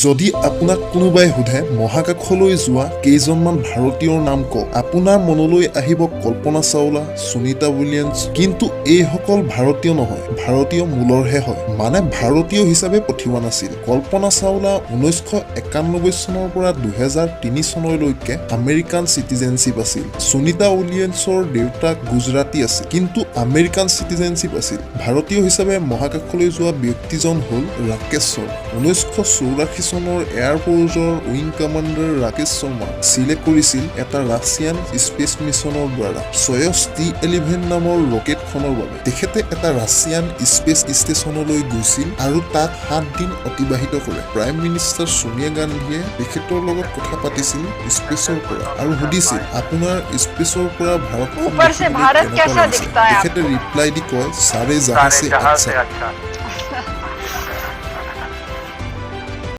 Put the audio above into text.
যদি আপোনাক কোনোবাই সোধে, মহাকাশলৈ যোৱা কেইজনমান ভাৰতীয়ৰ নাম কওক, আপোনাৰ মনলৈ আহিব কল্পনা চাওলা, সুনীতা উইলিয়ামছ। কিন্তু এইসকল ভাৰতীয় নহয়, ভাৰতীয় মূলৰহে হয়, মানে ভাৰতীয় হিচাপে পঠিওৱা নাছিল। কল্পনা চাওলা 1991 চনৰ পৰা 2003 চনলৈকে আমেৰিকান চিটিজেনশ্বিপ আছিল। সুনীতা উইলিয়ামছৰ দেউতাক গুজৰাটী আছিল, কিন্তু আমেৰিকান চিটিজেনশ্বিপ আছিল। ভাৰতীয় হিচাপে মহাকাশলৈ যোৱা ব্যক্তিজন হ'ল ৰাকেশ শৰ্মা। 1984 চনৰ এয়াৰফ'ৰ্চৰ wing commander Rakesh Sharma select কৰিছিল এটা ৰাছিয়ান স্পেচ মিছনৰ দ্বাৰা ছয়ুজ টি-11 নামৰ ৰকেটখনৰ বাবে। তেখেতে এটা ৰাছিয়ান স্পেচ ষ্টেচনলৈ গৈছিল আৰু তাত 7 দিন অতিবাহিত কৰে। প্ৰাইম মিনিষ্টাৰ ছোনিয়া গান্ধীয়ে তেখেতৰ লগত কথা পাতিছিল স্পেচৰ পৰা আৰু সুধিছিল, আপোনাৰ স্পেচৰ পৰা ভাৰতখন ऊपर से দেখিবলৈ भारत কেনেকুৱা कैसा লাগিছে? दिखता है তেখেতে आपको? ৰিপ্লাই দি কয়, सारे जहाँ सारे से जहां अच्छा। से अच्छा।